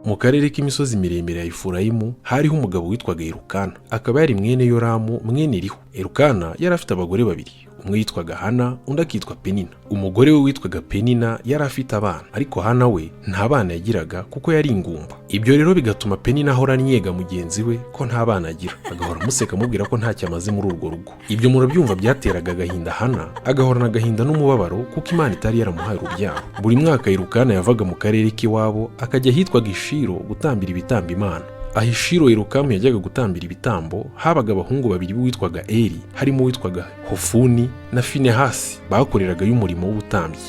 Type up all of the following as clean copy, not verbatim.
Mu karere k'imisozi miremire ya Efurayimu hariho umugabo witwaga Elukana, akaba yari mwene Yoramu mwene Elihu. Elukana yari afite abagore babiri, umwe yitwaga Hana, undi akitwa Penina. Umugore we witwaga Penina yari afite abana, ariko Hana we nta bana yagiraga kuko yari ingumba. Ibyo rero bigatuma Penina ahora anyega mugenzi we ko nta bana agira, agahora amuseka amubwira ko ntacyo amaze muri urwo rugo. Ibyo murabyumva byateraga agahinda Hana, agahorana agahinda n'umubabaro kuko Imana itari yaramuhaye urubyaro. Buri mwaka Elukana yavaga mu karere k'iwabo akajya ahitwaga Ishiro gutambira ibitambo Imana. Aho Ishiro Yerukamu yajyaga gutambira ibitambo habaga abahungu babiri b'uwitwaga Eli, harimo uwitwaga Hofuni na Finehasi, bakoreragayo umurimo w'ubutambyi.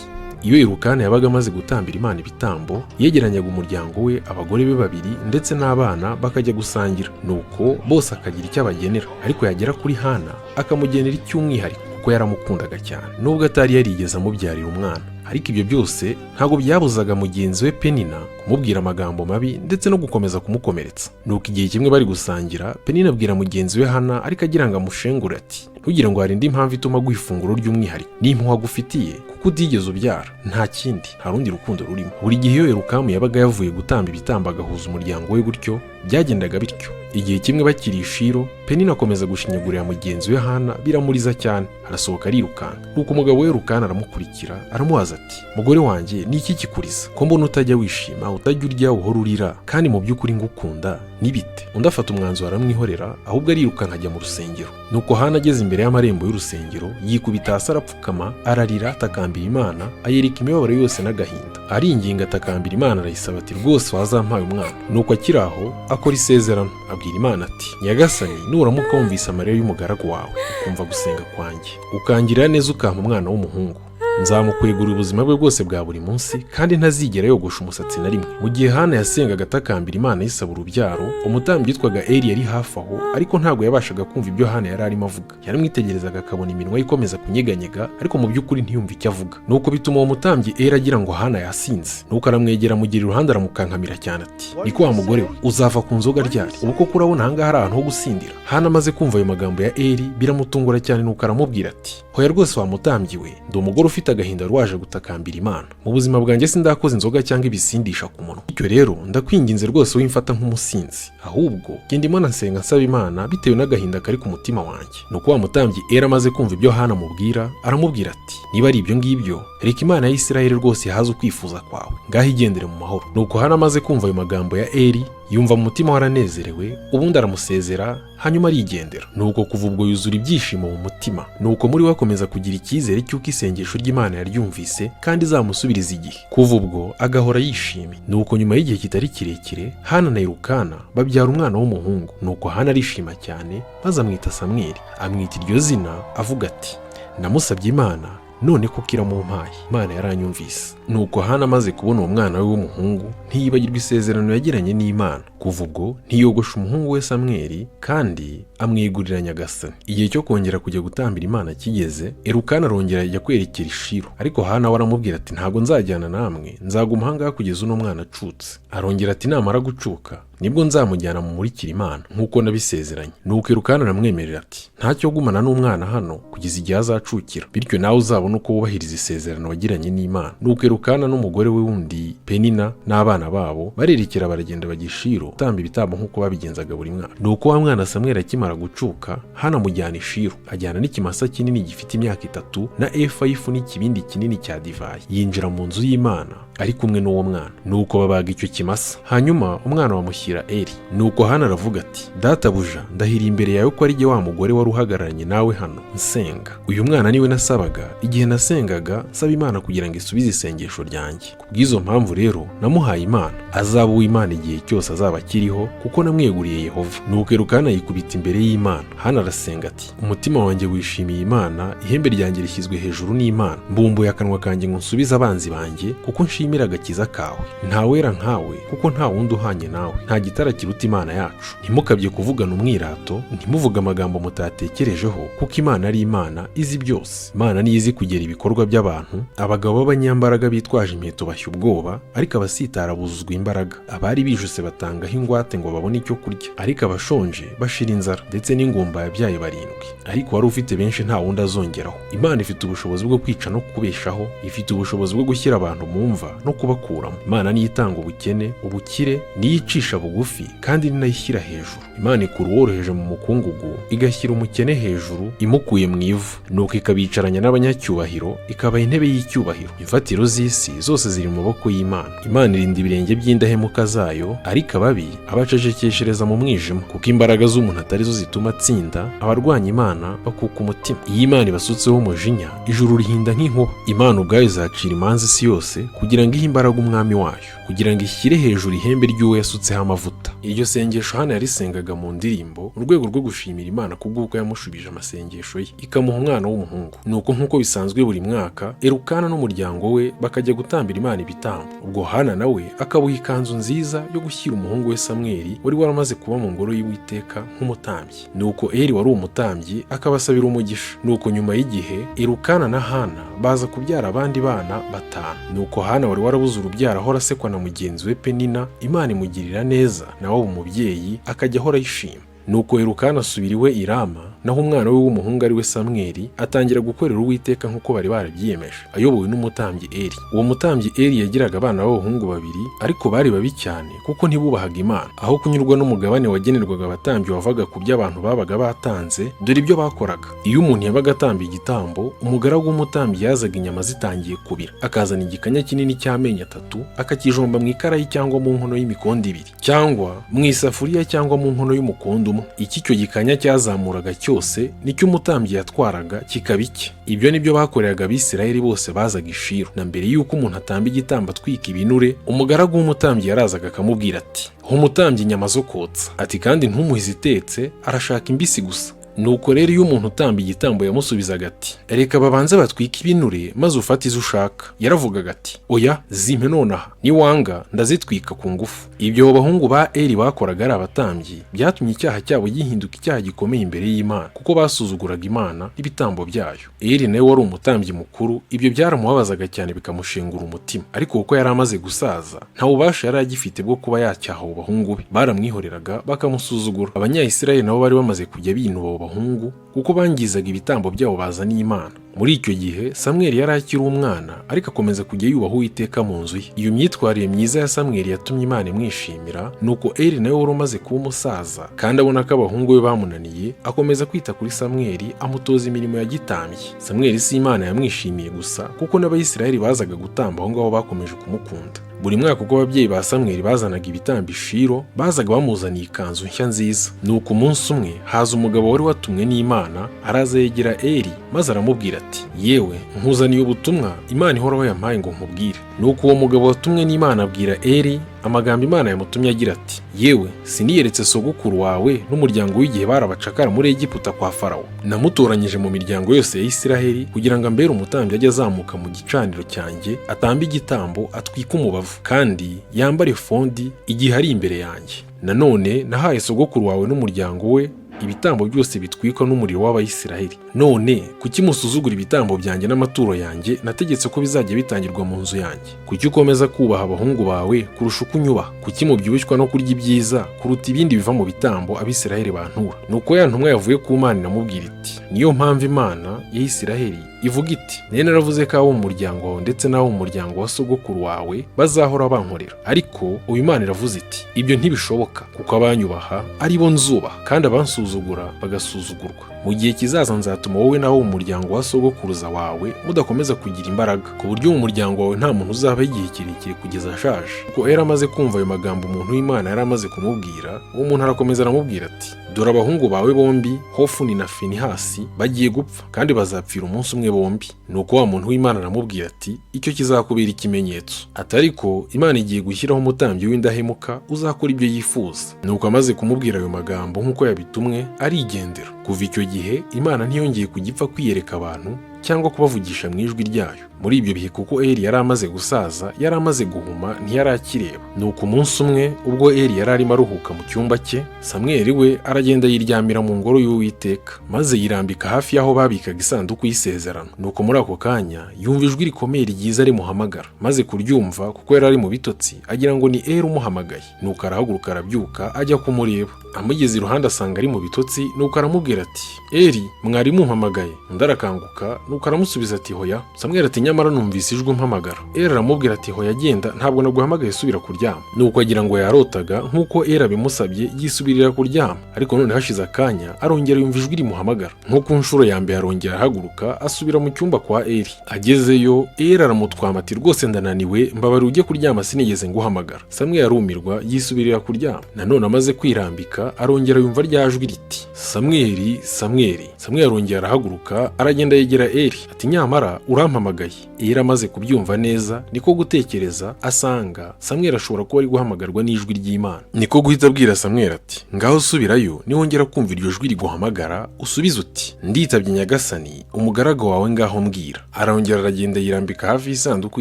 Iyo Elukana yabaga amaze gutambira Imana ibitambo, yegeranyaga umuryango we, abagore be babiri ndetse n'abana, bakajya gusangira. Nuko bose akagira icyo abagenera, ariko yagera kuri Hana akamugenera icy'umwihariko kuko yaramukundaga cyane, nubwo atari yarigeze amubyarira umwana. Ariko ibyo byose ntabwo byabuzaga mugenzi we Penina kumubwira amagambo mabi ndetse no gukomeza kumukomeretsa. Nuko igihe kimwe bari gusangira, Penina abwira mugenzi we Hana, ariko agira ngo amushengure, ati: "Ntugire ngo hari indi mpamvu ituma aguha ifunguro ry'umwihariko, ni impuhwe agufitiye kuko utigeze ubyara, nta kindi, nta rundi rukundo rurimo." Buri gihe iyo Erukamu yabaga yavuye gutamba ibitambo agahuza umuryango we gutyo, byagendaga bityo. Igihe kimwe bakiri Ishiro, Penina akomeza gushinyagurira mugenzi we Hana, biramuriza cyane, arasohoka arirukanka. Nuko umugabo we Elukana aramukurikira, aramubaza ati: "Mugore wanjye, ni iki kikuriza ko mbona utajya wishima, utajya urya, uhora urira, kandi mu by'ukuri ngukunda, ni bite?" Undi afata umwanzuro aramwihorera, ahubwo arirukanka ajya mu rusengero. Nuko Hana ageze imbere y'amarembo y'urusengero, yikubita hasi arapfukama, ararira, atakambira Imana, ayereka imibabaro yose n'agahinda. Aringinga, atakambira Imana, arayisaba ati: "Rwose wazampaye umwana." Nuko akiri aho akora isezerano, abwira Imana ati: "Nyagasani, nuramuka wumvise amarira y'umugaragu wawe, ukumva gusenga kwanjye, ukangirira neza ukampa umwana w'umuhungu, nzamukwegurira ubuzima bwe bwose bwa buri munsi, kandi ntazigera yogosha umusatsi na rimwe." Mu gihe Hana yasengaga atakambira Imana yisaba urubyaro, umutambyi witwaga Eli yari hafi aho, ariko ntabwo yabashaga kumva ibyo Hana yari arimo avuga. Yaramwitegerezaga akabona iminwa ye ikomeza kunyeganyega, ariko mu by'ukuri ntiyumve icyo avuga. Nuko bituma uwo mutambyi Eli agira ngo Hana yasinze. Nuko aramwegera, amugira iruhande, aramukankamira cyane ati: "Niko wa mugore we, uzava ku nzoga ryari? Ubu koko urabona ahangaha ari ahantu ho gusindira?" Hana amaze kumva ayo magambo ya Eli biramutungura cyane. Nuko aramubwira ati: "Hoya rwose wa mutambyi we, ndi umugore ufite agahinda wari waje gutakambira Imana. Mu buzima bwanjye sindakoza inzoga cyangwa ibisindisha ku munwa. Bityo rero ndakwinginze rwose, wimfata nk'umusinzi, ahubwo genda ndimo nsenga nsaba Imana bitewe n'agahinda kari ku mutima wanjye." Nuko wa mutambyi Eli amaze kumva ibyo Hana amubwira, aramubwira ati: "Niba ari ibyo ngibyo, reka Imana ya Isirayeli rwose ihaze ukwifuza kwawe. Ngaho igendere mu mahoro." Nuko Hana amaze kumva ayo magambo ya Eli, yumva mu mutima we aranezerewe, ubundi aramusezera, hanyuma arigendera. Nuko kuva ubwo yuzura ibyishimo mu mutima. Nuko muri we akomeza kugira icyizere cy'uko isengesho ry'Imana yaryumvise kandi izamusubiriza igihe. Kuva ubwo agahora yishimye. Nuko nyuma y'igihe kitari kirekire, Hana na Elukana babyara umwana w'umuhungu. Nuko Hana arishima cyane, maze amwita Samweli. Amwita iryo zina avuga ati: "Namusabye Imana, none koko iramumpaye, Imana yaranyumvise." Nuko Hana amaze kubona uwo mwana we w'umuhungu, ntiyibagirwa isezerano yagiranye n'Imana. Kuva ubwo ntiyogosha umuhungu we Samweli, kandi amwegurira Nyagasani. Igihe cyo kongera kujya gutambira Imana kigeze, Elukana arongera ajya kwerekera Ishiro, ariko Hana we aramubwira ati: "Ntabwo nzajyana namwe, nzaguma ahangaha kugeza uno mwana acutse." Arongera ati: "Namara gucuka nibwo nzamujyana mumurikira Imana nk'uko nabisezeranye." Nuko Elukana aramwemerera ati: "Ntacyo, gumana n'umwana hano kugeza igihe azacukira, bityo nawe uzabone uko wubahiriza isezerano wagiranye n'Imana." Nuko Elukana n'umugore we wundi Penina n'abana babo barerekera, baragenda bajya Ishiro gutamba ibitambo nk'uko babigenzaga buri mwaka. Nuko wa mwana Samweli akimara gucuka, Hana amujyana Ishiro, ajyana n'ikimasa kinini gifite imyaka 3 na efa y'ifu n'ikibindi kinini cya divayi. Yinjira mu nzu y'Imana ari kumwe n'uwo mwana. Nuko babaga icyo kimasa, hanyuma umwana bamushyira Eli. Nuko Hana aravuga ati: "Databuja, ndahiriye imbere yawe ko ari jye wa mugore wari uhagararanye nawe hano nsenga. Uyu mwana niwe nasabaga igihe nasengaga nsaba Imana kugira ngo isubize isengesho ryanjye. Kubw'izo mpamvu rero namuhaye Imana, azaba uw'Imana igihe cyose azaba akiriho, kuko namweguriye Yehova." Nuko Elukana yikubita imbere y'Imana. Hana arasenga ati: "Umutima wanjye wishimiye Imana, ihembe ryanjye rishyizwe hejuru n'Imana. Mbumbuye akanwa kanjye ngo nsubize abanzi banjye, kuko nshimira agakiza kawe. Nta wera nkawe, kuko nta wundi uhanye nawe, nta gitara kiruta Imana yacu. Ntimukabye kuvugana umwirato, ntimuvuge amagambo mutatekerejeho, kuko Imana ari Imana izi byose. Imana niyo izi kugera ibikorwa by'abantu. Abagabo b'abanyambaraga bitwaje imiheto bashya ubwoba, ariko abasitara buzuzwa imbaraga. Abari bijuse batangaho ingwate ngo babone icyo kurya, ariko abashonje bashira inzara. Ndetse n'ingumba yabyaye barindwi, ariko wari ufite benshi nta wundi azongeraho. Imana ifite ubushobozi bwo kwica no kubeshaho, ifite ubushobozi bwo gushyira abantu mu mva. no kubakuramo. Imana niyo itanga ubukene, ubukire, niyo icisha bugufi kandi ni nayo ishyira hejuru. Imana ikura uworoheje mu mukungugu, igashyira umukene hejuru imukuye mu ivu, nuko ikabicaranya n'abanyacyubahiro, ikabaha intebe y'icyubahiro. Imfatiro z'isi zose ziri mu maboko y'Imana. Imana irinda ibirenge by'indahemuka zayo, ariko ababi abacecekeshereza mu mwijima. Kuko imbaraga z'umuntu atari zo zituma atsinda, abarwanya Imana bakuka umutima. Iyo Imana ibasutseho umujinya, ijuru rihinda nk'inkuba. Imana ubwayo izacira imanza isi yose, kugira ngo ihe imbaraga umwami wayo, kugira ngo ishyire hejuru ihembe ry'uwo yasutseho amavuta. Iryo sengesho Hana yarisengaga mu ndirimbo mu rwego rwo gushimira Imana kubw'uko yamushubije amasengesho ye, ikamuha umwana w'umuhungu. Nuko nk'uko bisanzwe buri mwaka, Elukana n'umuryango we bakajya gutambira Imana ibitambo. Ubwo Hana nawe akabuha ikanzu nziza yo gushyira umuhungu we Samweli, wari waramaze kuba mu ngoro y'Uwiteka nk'umutambyi. Nuko Eli wari umutambyi akabasabira umugisha. Nuko nyuma y'igihe, Elukana na Hana baza kubyara abandi bana batanu. Nuko Hana wari warabuze urubyaro ahora asekwa na mugenzi we Penina, Imana imugirira neza, nawe aba umubyeyi, akajya ahora ayishima. Nuko Elukana asubira iwe i Rama, naho umwana we w'umuhungu ari we Samweli atangira gukorera Uwiteka nk'uko bari barabyiyemeje, ayobowe n'umutambyi Eli. Uwo mutambyi Eli yagiraga abana b'abahungu babiri, ariko bari babi cyane kuko ntibubahaga Imana. Aho kunyurwa n'umugabane wagenerwaga abatambyi wavaga ku byo abantu babaga batanze, dore ibyo bakoraga: iyo umuntu yabaga atamba igitambo, umugaragu w'umutambyi yazaga inyama zitangiye kubira, akazana igikanya kinini cy'amenyo atatu, akakijomba mu ikarayi cyangwa mu nkono y'imikondo ibiri, cyangwa mu isafuriya, cyangwa mu nkono y'umukondo umwe. Iki icyo gikanya cyazamuraga cyose nicyo umutambyi yatwaraga kikaba icye. Ibyo nibyo bakoreraga Abisirayeli bose bazaga i Shilo. Na mbere y'uko umuntu atamba igitambo atwika ibinure, umugaragu w'umutambyi yarazaga akamubwira ati: "Ha umutambyi inyama zo kotsa," ati: "Kandi ntumuhe izitetse, arashaka imbisi gusa." Nuko rero iyo umuntu utamba igitambo yamusubizaga ati: "Reka babanze batwike ibinure, maze ufate izo ushaka," yaravugaga ati: "Oya, zimpe nonaha, niwanga ndazitwika ku ngufu." Ibyo abo bahungu ba Eli bakoraga ari abatambyi byatumye icyaha cyabo gihinduka icyaha gikomeye imbere y'Imana, kuko basuzuguraga Imana n'ibitambo byayo. Eli nawe wari umutambyi mukuru, ibyo byaramubabazaga cyane bikamushengura umutima, ariko kuko yari amaze gusaza, nta bubasha yari agifite bwo kuba yacyaha abo bahungu be. Baramwihoreraga bakamusuzugura. Abanyayisirayeli nabo bari bamaze kujya binuba abo bahungu, kuko bangizaga ibitambo byabo bazaniye Imana. Muri icyo gihe Samweli yari akiri umwana, ariko akomeza kujya yubaha Uwiteka mu nzu ye. Iyo myitwarire myiza ya Samweli yatumye Imana imwishimira. Nuko Eli nawe wari umaze kuba umusaza kandi abona ko abahungu be bamunaniye, akomeza kwita kuri Samweli, amutoza imirimo ya gitambyi. Samweli si Imana yamwishimiye gusa, kuko n'Abayisiraheli bazaga gutamba aho ngaho bakomeje kumukunda. Buri mwaka uko ababyeyi ba Samweli bazanaga ibitambo i Shilo, bazaga bamuzaniye ikanzu nshya nziza. Nuko umunsi umwe haza umugabo wari watumwe n'Imana, araza yegera Eli, maze aramubwira ati: "Yewe, nkuzaniye ubutumwa Imana ihoraho yampaye ngo nkubwire." Nuko uwo mugabo watumwe n'Imana abwira Eli amagambo Imana yamutumye agira ati: "Yewe, siniyeretse sogokuru wawe n'umuryango w'igihe barabacakara muri Egiputa kwa Farawo? Namutoranyije mu miryango yose ya Isiraheli kugira ngo ambere umutambyi, ajye azamuka mu gicaniro cyanjye, atambe igitambo, atwike umubavu, kandi yambare fondi igihe ari imbere yanjye. Nanone nahaye sogokuru wawe n'umuryango we ibitambo byose bitwikwa n'umuriro w'Abayisiraheli. None kuki musuzugura ibitambo byanjye n'amaturo yanjye nategetse ko bizajya bitangirwa mu nzu yanjye? Kuki ukomeza kubaha abahungu bawe kurusha uko unyubaha? Kuki mubyibushywa no kurya ibyiza kuruta ibindi biva mu bitambo Abisiraheli bantura?" Nuko ya ntumwa yavuye ku Mana iramubwira iti: "Niyo mpamvu Imana ya Isiraheli ivuga iti: 'Nari naravuze ko abo mu muryango wawe ndetse n'abo mu muryango wa sogokuru wawe bazahora bankorera.' Ariko ubu Imana iravuze iti: 'Ibyo ntibishoboka, kuko abanyubaha ari bo nzubaha, kandi abansuzugura bagasuzugurwa. Mu gihe kizaza nzatuma wowe n'abo mu muryango wa sogokuruza wawe mudakomeza kugira imbaraga, ku buryo mu muryango wawe nta muntu uzabaho igihe kirekire kugeza ashaje.'" Kuko yari amaze kumva ayo magambo umuntu w'Imana yari amaze kumubwira, uwo muntu arakomeza aramubwira ati: "Dore abahungu bawe bombi, Hofuni na Finihasi, bagiye gupfa, kandi bazapfira umunsi umwe bombi." Nuko wa muntu w'Imana aramubwira ati: "Icyo kizakubera ikimenyetso," ati: "ariko Imana igiye gushyiraho umutambyi w'indahemuka uzakora ibyo yifuza." Nuko amaze kumubwira ayo magambo nk'uko yabitumwe, arigendera. Kuva icyo gihe Imana ntiyongeye kujya ipfa kwiyereka abantu cyangwa kubavugisha mu ijwi ryayo. Muri ibyo bihe, kuko Eli yari amaze gusaza, yari amaze guhuma, ntiyari akireba. Nuko umunsi umwe ubwo Eli yari arimo aruhuka mu cyumba cye, Samweli we aragenda yiryamira mu ngoro y'Uwiteka, maze yirambika hafi y'aho babikaga isanduku y'isezerano. Nuko muri ako kanya yumva ijwi rikomeye ryiza rimuhamagara. Maze kuryumva, kuko yari ari mu bitotsi, agira ngo ni Eli umuhamagaye. Nuko arahaguruka, arabyuka, ajya kumureba. Amugeze iruhande asanga ari mu bitotsi, nuko aramubwira ati: "Eli, mwari mumpamagaye?" Undi arakanguka, Nuko aramusubiza ati: "Hoya." Samweli ati: "Nyamara numvise ijwi umpamagara." Eli aramubwira ati: "Hoya, genda, ntabwo naguhamagaye, subira kuryama." Nuko agira ngo yarotaga, nk'uko Eli abimusabye, yisubirira kuryama. Ariko none hashize akanya arongera yumva ijwi rimuhamagara nko ku nshuro ya mbere. Arongera ahaguruka, asubira mu cyumba kwa Eli. Agezeyo, Eli aramutwama ati: "Rwose ndananiwe, mbabarira ujye kuryama, sinigeze nguhamagara." Samweli arumirwa, yisubirira kuryama. Nanone amaze kwirambika, arongera yumva rya jwi riti: "Samweli, Samweli." Samweli arongera arahaguruka, aragenda, yegera Eli ati: "Nyamara urampamagaye." Eli amaze kubyumva neza, niko gutekereza asanga Samweli ashobora kuba ari guhamagarwa n'ijwi ry'Imana. Niko guhita abwira Samweli ati: "Ngaho subirayo, niwongera kumva iryo jwi riguhamagara usubize uti: 'Nditabye Nyagasani, umugaragu wawe, ngaho mbwira.'" Arongera aragenda, yirambika hafi y'isanduku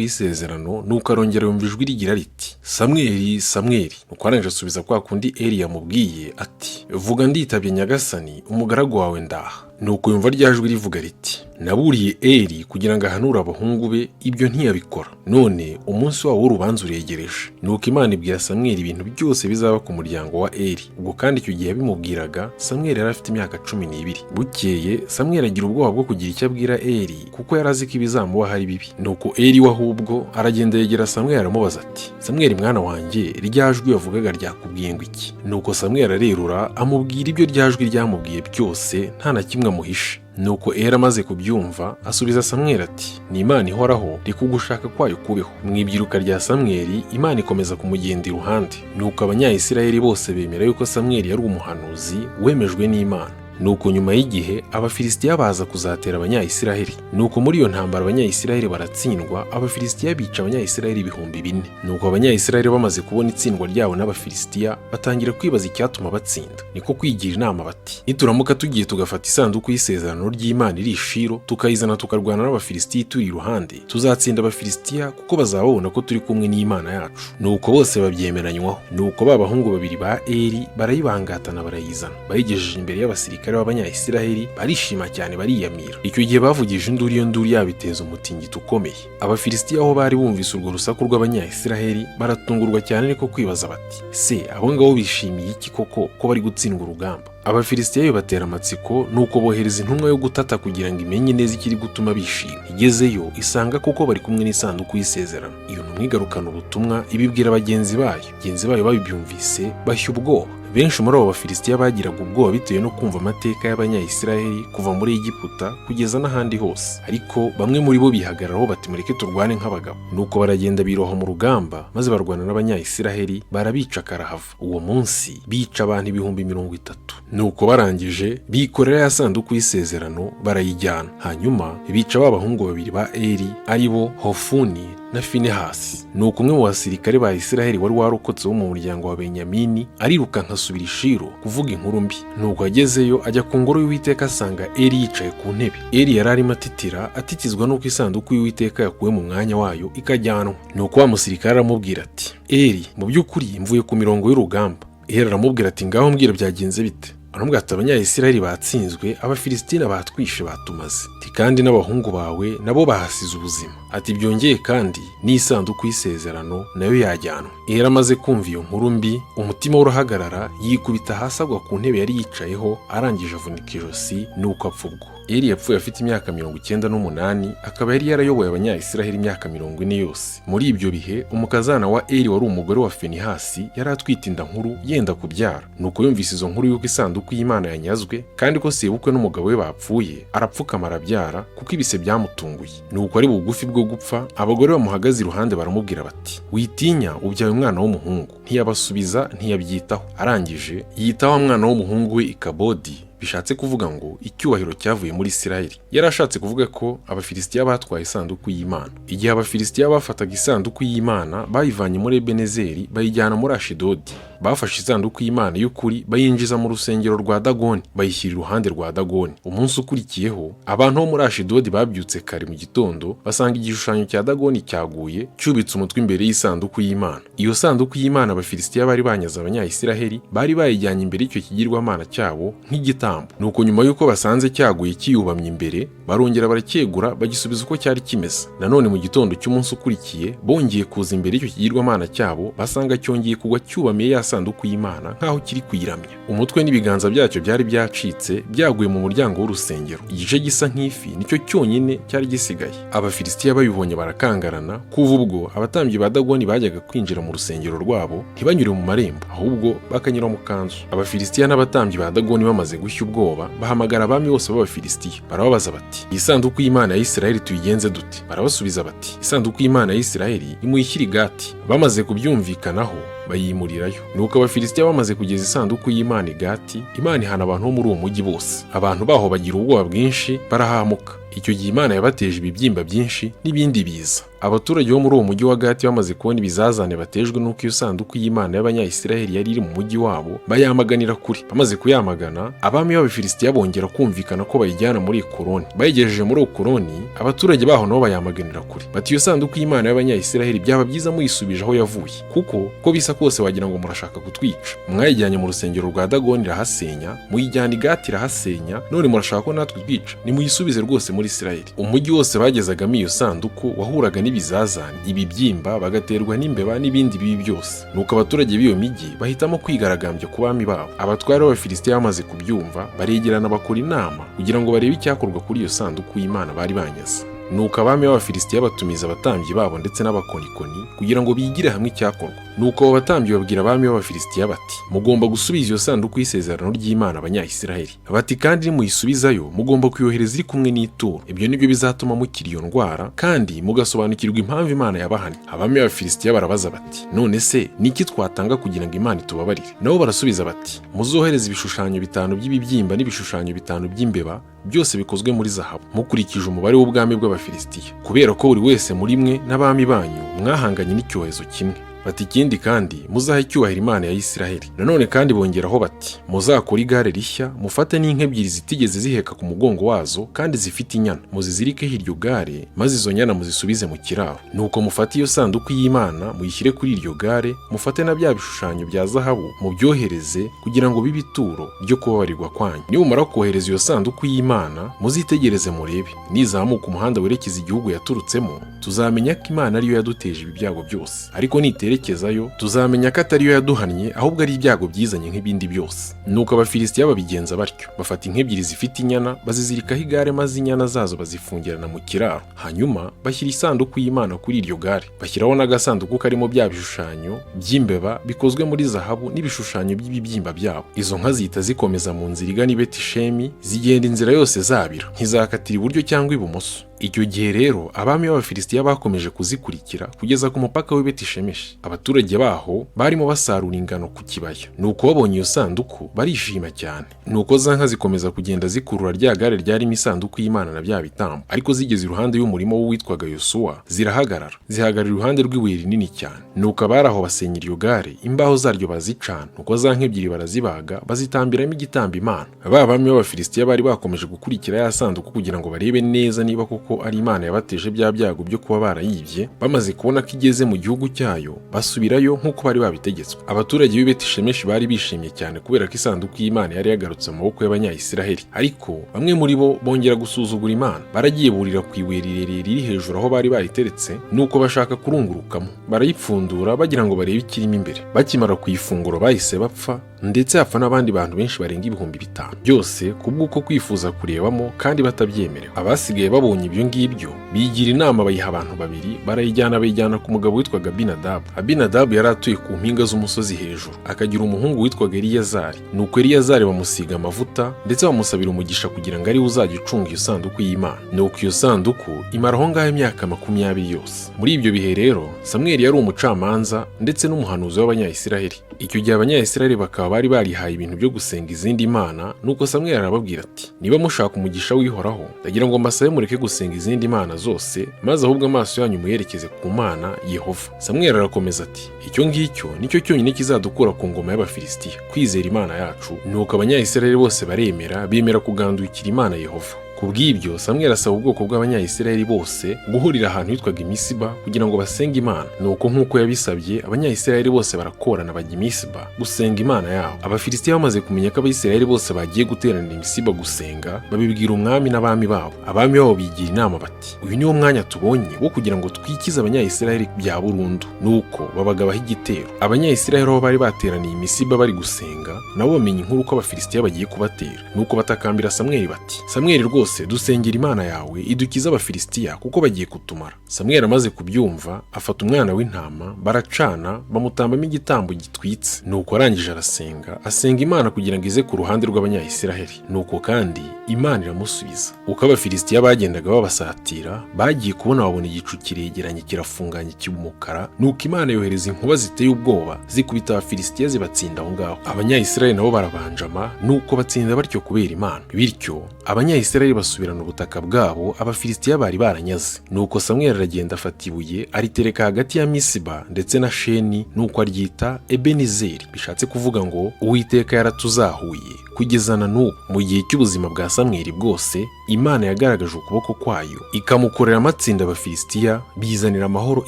y'isezerano. Nuko arongera yumva ijwi rigira riti: "Samweli, Samweli." Nuko arangije asubiza kwa kundi Eli yamubwiye ati: "Vuga, nditabye Nyagasani, umugaragu wawe ndaha." Nuko yumva rya jwi rivuga riti: "Naburiye Eli kugira ngo ahanure abahungu be, ibyo ntiyabikora, none umunsi wabo w'urubanza uregereje." Nuko Imana ibwira Samweli ibintu byose bizaba ku muryango wa Eli. Ubwo kandi icyo gihe yabimubwiraga, Samweli yari afite imyaka 12. Bukeye Samweli agira ubwoba bwo kugira icyo abwira Eli, kuko yari azi ko ibizamubaho ari bibi. Nuko Eli we ahubwo aragenda, yegera Samweli, aramubaza ati: "Samweli mwana wanjye, rya jwi wavugaga ryakubwiye ngo iki?" Nuko Samweli arerura, amubwira ibyo rya jwi ryamubwiye byose, nta na kimwe amuhishe. Nuko Eli amaze kubyumva asubiza Samweli ati: "Ni Imana ihoraho, reka ugushaka kwayo kubeho." Mu ibyiruka rya Samweli, Imana ikomeza kumugenda iruhande. Nuko Abanyayisiraheli bose bemera yuko Samweli yari umuhanuzi wemejwe n'Imana. Nuko nyuma y'igihe Abafilisitiya baza kuzatera Abanyayisiraheli. Nuko muri iyo ntambara Abanyayisiraheli baratsindwa, Abafilisitiya bica Abanyayisiraheli 4000. Nuko Abanyayisiraheli bamaze kubona itsindwa ryabo n'Abafilisitiya, batangira kwibaza icyatuma batsinda. Niko kwigira inama bati: "Nituramuka tugiye tugafata isanduku y'isezerano ry'Imana iri i Shilo, tukayizana, tukarwana n'Abafilisitiya turi iruhande, tuzatsinda Abafilisitiya, kuko bazaba babona ko turi kumwe n'Imana yacu." Nuko bose babyemeranywaho. Nuko ba bahungu babiri ba Eli barayibangatana, barayizana. Bayigejeje imbere y'abasirikare b'Abanyayisiraheli, barishima cyane, bariyamira. Icyo gihe bavugije induru, iyo nduru yabiteza umutingito ukomeye. Abafilisitiya aho bari bumvise urwo rusaku rw'Abanyayisiraheli baratungurwa cyane, niko kwibaza bati: "Se abo ngabo bishimiye iki koko, ko bari gutsindwa urugamba?" Abafilisitiya bibatera amatsiko, nuko bohereza intumwa yo gutata kugira ngo imenye neza ikiri gutuma bishima. Igezeyo isanga kuko bari kumwe n'isanduku y'isezerano. Iyo ntumwa igarukana ubutumwa, ibibwira bagenzi bayo. Bagenzi bayo babibyumvise bashya ubwoba. Benshi muri abo Bafilisitiya bagiraga ubwoba bitewe no kumva amateka y'Abanyayisiraheli kuva muri Egiputa kugeza n'ahandi hose. Ariko bamwe muri bo bihagararaho bati: "Mureke turwane nk'abagabo." Nuko baragenda, biroha mu rugamba, maze barwana n'Abanyayisiraheli, barabica karahava. Uwo munsi bica abantu 30,000. Nuko barangije bikorera ya sanduku y'isezerano, barayijyana. Hanyuma bica ba bahungu babiri ba Eli, ari bo Hofuni na Finehasi. Nuko umwe mu basirikare ba Isiraheli wari warokotse wo mu muryango wa Benyamini arirukanka, asubira i Shilo kuvuga inkuru mbi. Nuko agezeyo, ajya ku ngoro y'Uwiteka, asanga Eli yicaye ku ntebe. Eli yari arimo atitira, atitizwa n'uko isanduku y'Uwiteka yakuwe mu mwanya wayo ikajyanwa. Nuko wa musirikare aramubwira ati: "Eli, mu by'ukuri mvuye ku mirongo y'urugamba." Eli aramubwira ati: "Ngaho mbwira, byagenze bite?" Aramubwira ati: "Abanyayisiraheli batsinzwe, Abafilistina batwishe, batumaze." Ati: "Kandi n'abahungu bawe nabo bahasize ubuzima." Ati: "Byongeye kandi n'isanduku y'isezerano nayo yajyanwe." Eli amaze kumva iyo nkuru mbi, umutima we urahagarara, yikubita hasi, agwa ku ntebe yari yicayeho, arangije avunika ijosi, nuko apfa. Ubwo Eli yapfuye afite imyaka 98, akaba yari yarayoboye Abanyayisiraheli imyaka 40 yose. Muri ibyo bihe umukazana wa Eli wari umugore wa Fenihasi yari atwite inda nkuru, yenda kubyara. Nuko yumvise izo nkuru y'uko isanduku y'Imana yanyazwe, kandi ko sebukwe n'umugabo we bapfuye, arapfukama, arabyara, kuko ibise byamutunguye. Nuko ari bugufi bwo gupfa, abagore bamuhagaze iruhande baramubwira bati: "Witinya, ubyaye umwana w'umuhungu." Ntiyabasubiza, ntiyabyitaho. Arangije yita wa mwana w'umuhungu we Ikabodi, bishatse kuvuga ngo icyubahiro cyavuye muri Isirayeli. Yari ashatse kuvuga ko Abafilisitiya batwaye isanduku y'Imana. Igihe Abafilisitiya bafataga isanduku y'Imana, bayivanye muri Ebenezeri bayijyana muri Ashidodi. Bafashe isanduku y'Imana y'ukuri, bayinjiza mu rusengero rwa Dagoni, bayishyira iruhande rwa Dagoni. Umunsi ukurikiyeho abantu bo muri Ashidodi babyutse kare mu gitondo, basanga igishushanyo cya Dagoni cyaguye cyubitse umutwe imbere y'isanduku y'Imana. Iyo sanduku y'Imana Abafilisitiya bari banyaze Abanyayisiraheli bari bayijyanye imbere y'icyo kigirwamana cyabo nk'igitambo. ibitambo. Nuko nyuma y'uko basanze cyaguye kiyubamye imbere, barongera baracyegura, bagisubiza uko cyari kimeze. Nanone mu gitondo cy'umunsi ukurikiye bongeye kuza imbere y'icyo kigirwamana cyabo, basanga cyongeye kugwa cyubamiye ya sanduku y'Imana nk'aho kiri kuyiramya. Umutwe n'ibiganza byacyo byari byacitse, byaguye mu muryango w'urusengero. Igice gisa nk'ifi nicyo cyonyine cyari gisigaye. Abafilisitiya babibonye barakangarana. Kuva ubwo abatambyi ba Dagoni bajyaga kwinjira mu rusengero rwabo ntibanyure mu marembo, ahubwo bakanyura mu kanzu. Abafilisitiya n'abatambyi ba Dagoni bamaze gushya ubwoba, bahamagara abami bose b'Abafilisitiya, barababaza bati: "Iyi sanduku y'Imana ya Isirayeli tuyigenze dute?" Barabasubiza bati: "Isanduku y'Imana ya Isirayeli nimuyishyire i Gati." Bamaze kubyumvikanaho bayimurirayo. Nuko Abafilisitiya bamaze kugeza isanduku y'Imana i Gati, Imana ihana abantu bo muri uwo mujyi bose. Abantu baho bagira ubwoba bwinshi, barahamuka. Icyo gihe Imana yabateje ibibyimba byinshi n'ibindi biza. Abaturage bo muri uwo mujyi wa Gati bamaze kubona ibizazane batejwe n'uko iyo sanduku y'Imana y'Abanyayisiraheli yari iri mu mujyi wabo, bayamaganira kure. Bamaze kuyamagana, abami b'Abafilisitiya bongera kumvikana ko bayijyana muri Ekuroni. Bayigejeje muri Ekuroni, abaturage baho nabo bayamaganira kure, bati: "Iyo sanduku y'Imana y'Abanyayisiraheli byaba byiza muyisubije aho yavuye, kuko ko bisa kose wagira ngo murashaka kutwica. Mwayijyanye mu rusengero rwa Dagoni irahasenya, muyijyana i Gati irahasenya, none murashaka ko natwe twica. Nimuyisubize rwose muri Isiraheli." Umujyi wose bagezagamo iyo sanduku wahuraga n'ibizazane, ibibyimba, bagaterwa n'imbeba n'ibindi bibi byose. Nuko abaturage b'iyo mijyi bahitamo kwigaragambya ku bami babo. Abatware b'Abafilisitiya bamaze kubyumva, baregerana bakora inama kugira ngo barebe icyakorwa kuri iyo sanduku y'Imana bari banyaze. Nuko abami b'Abafilisitiya batumiza abatambyi babo ndetse n'abakonikoni kugira ngo bigire hamwe icyakorwa. Nuko abo batambyi babwira abami b'Abafilisitiya bati: "Mugomba gusubiza iyo sanduku y'isezerano ry'Imana Abanyayisiraheli." Bati: "Kandi nimuyisubizayo mugomba kuyohereza iri kumwe n'ituro. Ibyo nibyo bizatuma mukira iyo ndwara kandi mugasobanukirwa impamvu Imana yabahannye." Abami b'Abafilisitiya barabaza bati: "None se ni iki twatanga kugira ngo Imana itubabarire?" Nabo barasubiza bati: "Muzohereze ibishushanyo bitanu by'ibibyimba n'ibishushanyo bitanu by'imbeba, byose bikozwe muri zahabu, mukurikije umubare w'ubwami bw'Abafilisitiya, kubera ko buri wese muri mwe n'abami banyu mwahanganye n'icyorezo kimwe." Bati: "Ikindi kandi muzahe icyubahiro Imana ya Isiraheli." Nanone kandi bongeraho bati: "Muzakore igare rishya, mufate n'inka ebyiri zitigeze ziheka ku mugongo wazo kandi zifite inyana, muzizirikeho iryo gare, maze izo nyana muzisubize mu kiraro. Nuko mufate iyo sanduku y'Imana muyishyire kuri iryo gare, mufate na bya bishushanyo bya zahabu, mubyohereze kugira ngo bibe ituro ryo kubabarirwa kwanyu. Nimumara kohereza iyo sanduku y'Imana, muzitegereze murebe. Nizamuka umuhanda werekeza igihugu yaturutsemo, tuzamenya ko Imana ariyo yaduteje ibi byago byose, ariko niterekezayo tuzamenya ko atariyo yaduhannye, ahubwo ari ibyago byizanye nk'ibindi byose." Nuko Abafilisitiya babigenza batyo. Bafata inka ebyiri zifite inyana, bazizirikaho igare, maze inyana zazo bazifungirana mu kiraro. Hanyuma bashyira isanduku y'Imana kuri iryo gare, bashyiraho n'agasanduku karimo bya bishushanyo by'imbeba bikozwe muri zahabu n'ibishushanyo by'ibibyimba byabo. Izo nka zihita zikomeza mu nzira igana i Betishemi, zigenda inzira yose zabira, ntizakatira iburyo cyangwa ibumoso. Icyo gihe rero abami b'Abafilisitiya bakomeje kuzikurikira kugeza ku mupaka w'i Betishemeshi. Abaturage baho barimo basarura ingano ku kibaya, nuko babonye iyo sanduku barishima cyane. Nuko za nka zikomeza kugenda zikurura rya gare ryarimo isanduku y'Imana na bya bitambo, ariko zigeze iruhande y'umurima w'uwitwaga Yosuwa zirahagarara, zihagarara iruhande rw'ibuye rinini cyane. Nuko abari aho basenya iryo gare, imbaho zaryo bazicana. Nuko za nka ebyiri barazibaga, bazitambiramo igitambo Imana. Ba bami b'Abafilisitiya bari bakomeje gukurikira ya sanduku kugira ngo barebe neza niba koko ari Imana yabateje bya byago byo kuba barayibye. Bamaze kubona ko igeze mu gihugu cyayo, basubirayo nk'uko bari babitegetswe. Abaturage b'i Betishemeshi bari bishimye cyane kubera ko isanduku y'Imana yari yagarutse mu maboko y'Abanyayisiraheli, ariko bamwe muri bo bongera gusuzugura Imana. Baragiye burira ku ibuye rirerire riri hejuru aho bari bayiteretse, nuko bashaka kurungurukamo, barayipfundura bagira ngo barebe ikirimo imbere. Bakimara kuyifungura bahise bapfa, ndetse hapfa n'abandi bantu benshi barenga 5000, byose kubw'uko kwifuza kurebamo kandi batabyemerewe. Abasigaye babonye ibyo ngibyo bigira inama, bayiha abantu babiri, barayijyana, bayijyana ku mugabo witwaga Abinadabu. Abinadabu yari atuye ku mpinga z'umusozi hejuru, akagira umuhungu witwaga Eliyazari. Nuko Eliyazari bamusiga amavuta ndetse bamusabira umugisha kugira ngo ariwe uzajya ucunga iyo sanduku y'Imana. Nuko iyo sanduku imara aho ngaho imyaka 20 yose. Muri ibyo bihe rero Samweli yari umucamanza ndetse n'umuhanuzi w'Abanyayisiraheli. Icyo gihe Abanyayisiraheli bakaba bari barihaye ibintu byo gusenga izindi mana. Nuko Samweli arababwira ati: "Niba mushaka umugisha w'Ihoraho, ndagira ngo mbasabe mureke gusenga izindi mana zose, maze ahubwo amaso yanyu muyerekeze ku Mana Yehova." Samweli arakomeza ati: "Icyo ngicyo nicyo cyonyine kizadukura ku ngoma y'Abafilisitiya, kwizera Imana yacu." Nuko Abanyayisiraheli bose baremera, bemera kugandukira Imana Yehova. Ku bw'ibyo, Samweli asaba ubwoko bw'Abanyayisiraheli bose guhurira ahantu hitwaga Imisiba kugira ngo basenge Imana. Nuko nk'uko yabisabye, Abanyayisiraheli bose barakorana, bajya Imisiba gusenga Imana yabo. Abafilisitiya bamaze kumenya ko Abayisiraheli bose bagiye guteranira Imisiba gusenga, babibwira umwami n'abami babo. Abami babo bigira inama bati: "Uyu niwo mwanya tubonye wo kugira ngo twikize Abanyayisiraheli bya burundu." Nuko babagabaho igitero. Abanyayisiraheli aho bari bateraniye Imisiba bari gusenga, nabo bamenya inkuru ko Abafilisitiya bagiye kubatera. Nuko batakambira Samweli bati: "Samweli, rwose dusengera Imana yawe idukize Abafilisitiya, kuko bagiye kutumara." Samweli amaze kubyumva, afata umwana w'intama, baracana, bamutambamo igitambo gitwitse. Nuko arangije arasenga, asenga Imana kugira ngo ize ku ruhande rw'Abanyayisiraheli. Nuko kandi Imana iramusubiza. Uko Abafilisitiya bagendaga babasatira, bagiye kubona babona igicu kiregeranye, kirafunganye, kiba umukara. Nuko Imana yohereza inkuba ziteye ubwoba, zikubita Abafilisitiya, zibatsinda aho ngaho. Abanyayisiraheli nabo barabanjama, nuko batsinda batyo kubera Imana. Bityo Abanyayisiraheli basubirana ubutaka bwabo Abafilisitiya bari baranyaze. Nuko Samweli aragenda, afata ibuye, aritereka hagati ya Misiba ndetse na Sheni, nuko aryita Ebenizeri, bishatse kuvuga ngo "Uwiteka yaratuzahuye", kugeza na n'ubu. Mu gihe cy'ubuzima bwa Samweli bwose, Imana yagaragaje ukuboko kwayo, ikamukorera amatsinda Abafilisitiya, bizanira amahoro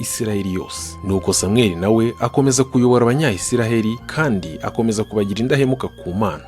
Isiraheli yose. Nuko Samweli nawe akomeza kuyobora Abanyayisiraheli, kandi akomeza kubagira indahemuka ku Mana.